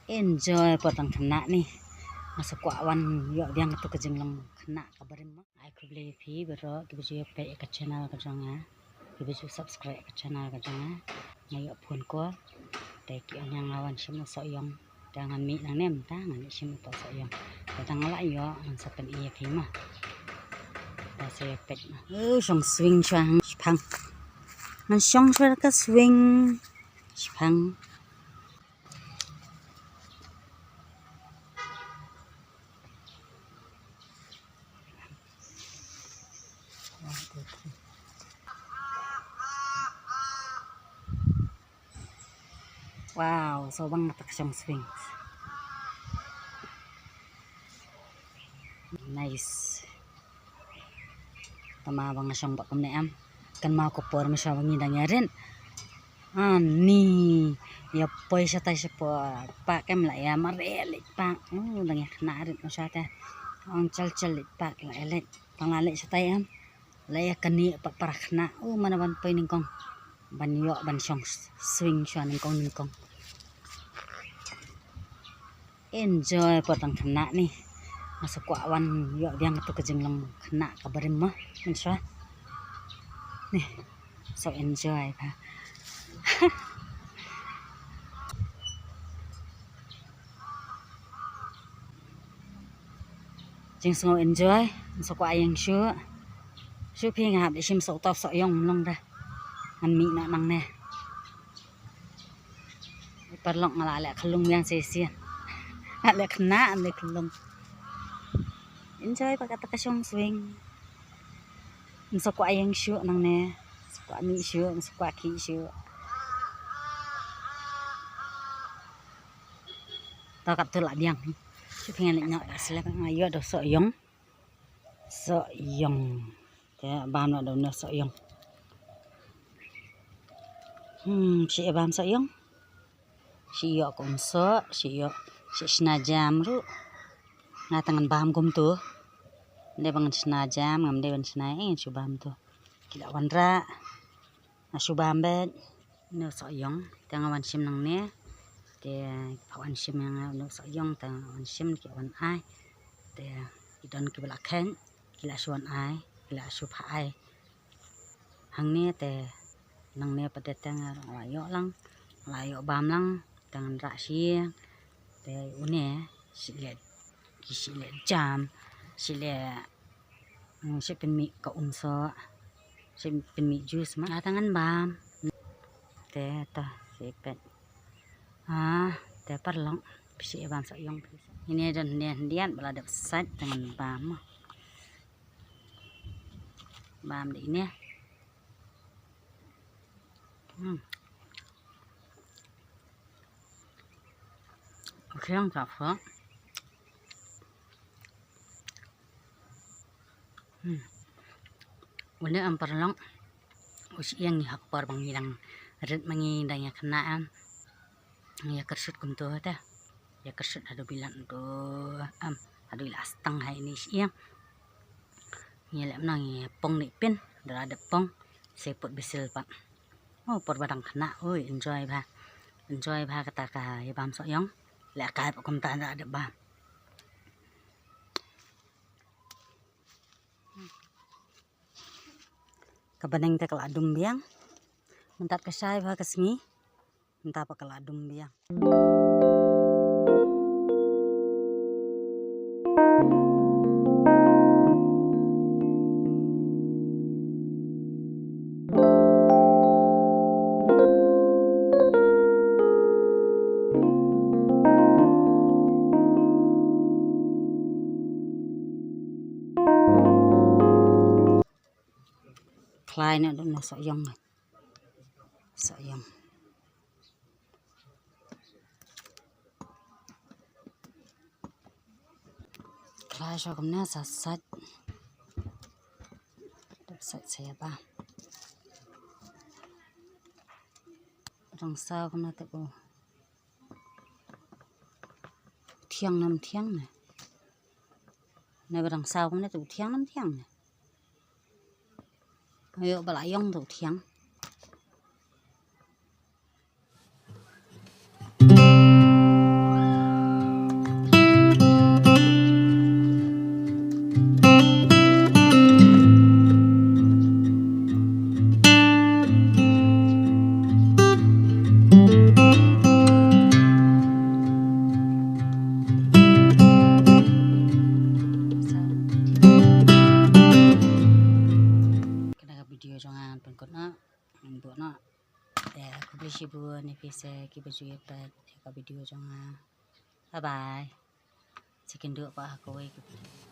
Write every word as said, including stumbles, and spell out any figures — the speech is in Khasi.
Enjoy por tang khynnah ni. Nga sa kwah wan ïoh biang tu ka jinglong khynnah ka barim ma. Ai khublei ïa phi baroh kiba ju ïa peit ïa ka channel ka jong nga, kiba ju subscribe ïa ka channel ka jong nga. Nga ïoh phone call. Te ki ong ïa nga wan shim u sohïong. Te ngan mih nangne mynta ngan ïa shim u sohïong. Te tang nga la ïoh ngan sa pyni ïa phi ma. Te sa ïa peit ma. U shong swing shuwa hang shipang. Ngan shong shuwa ka swing shipang. Wow, so bang kata ka shong swing. Nice. Tama bang shong ba kumne em. Kan ma ko por me shong ngi dang ïa rit. Ani ïa poi shatai sha por pak em la ïa mare leit pak. U dang ïa khynnah rit u shatai. Ong chal chal leit pak la ïa leit. Tang la leit shatai em. La ïa kani pat para khynnah. U mana ban poi nyngkong. Ban ïoh ban shong swing shuwa nyngkong nyngkong. Enjoy por tang khynnah ni. Nga sa kwah wan ïoh biang tu ka jinglong khynnah ka barim ma. Mynshuwa. Ni. So enjoy bha. Jingsngew enjoy, sa kwah ïeng shuh. Shuh phi nga hap dei shim soh top sohïong mlong da. Ngan mih noh nangne. Paralok nga la leh khyllung biang shisien. Nga leh khynnah, nga leh khyllung. Enjoy pat kata ka shong swing. Nga sa kwah ïeng shuh nangne. Sa kwah mih shuh, nga sa kwah khih shuh. Ta katu la biang. Shu phi ngan leit noh ka slep nga ïoh da u sohïong. Sohïong. Te bam noh da une u sohïong. Hmm, shi ïa bam sohïong. Shi ïoh ka um soh, shi ïoh, shi shna jam ruh. Nga tang ngan bam kumtu. Dei ba ngan shna jam, ngam dei ban shna ïa ngan shu bam tu. Ki la wanrah. Nga shu bam beit. Une u sohïong te nga wan shim nangne. Te pha wan shim ïa nga une u sohïong te nga wan shim ki wan ai. Te ki don kiba la kheiñ ki la shu wan ai ki la shu pha ai. Hangne te nangne pat te nga la ïoh lang la ïoh bam lang te ngan rah sha ïing. Te une shi leh ki shi leh jam shi leh Mm, shi pynmih ka um soh. Shi pynmih juice ma. Nga ta ngan bam. Te ta shi pet. Ah, te paralok. Shi bam sohïong. Ine don ne hyndiat ba la dep sait ta ngan bam. Bam de ine. Hmm. Okay, ang ka pho. Hmm. Une em paralok. U shyieng ngi ha ka por ba ngi dang rit ma ngi dang ïa khynnah em. Ngi ïa kyrsut kumto te. Ïa kyrsut haduh bilat to em haduh ila stang ha ine shyieng. Ngi leh mnang ngi pong ni pin da la dep pong. Seput bisil pat. Oh, por ba dang khynnah. Oi, enjoy bha. Enjoy bha kata ka ïa bam sohïong. Leh kai pat kumta da la dep bam. Ka bneng te ka la dum biang. Mynta ka shai bha ka sngi. Mynta pat ka la dum biang. Khlaiñ noh da u sohïong. Sohïong. Khlaiñ shuwa kumne sa sait. Dep sait sa ïa bam. Dang saw kumne te u thiang nam thiang ne. Ne ba dang saw kumne te u thiang nam thiang ne. Ayo ba la ïong te u thiang. Bun noh. Te khublei shibun ïa phi sa kiba ju ïa peit ïa ka video jong nga. Bye bye. Sa ïakynduh pat ha kawei ka video.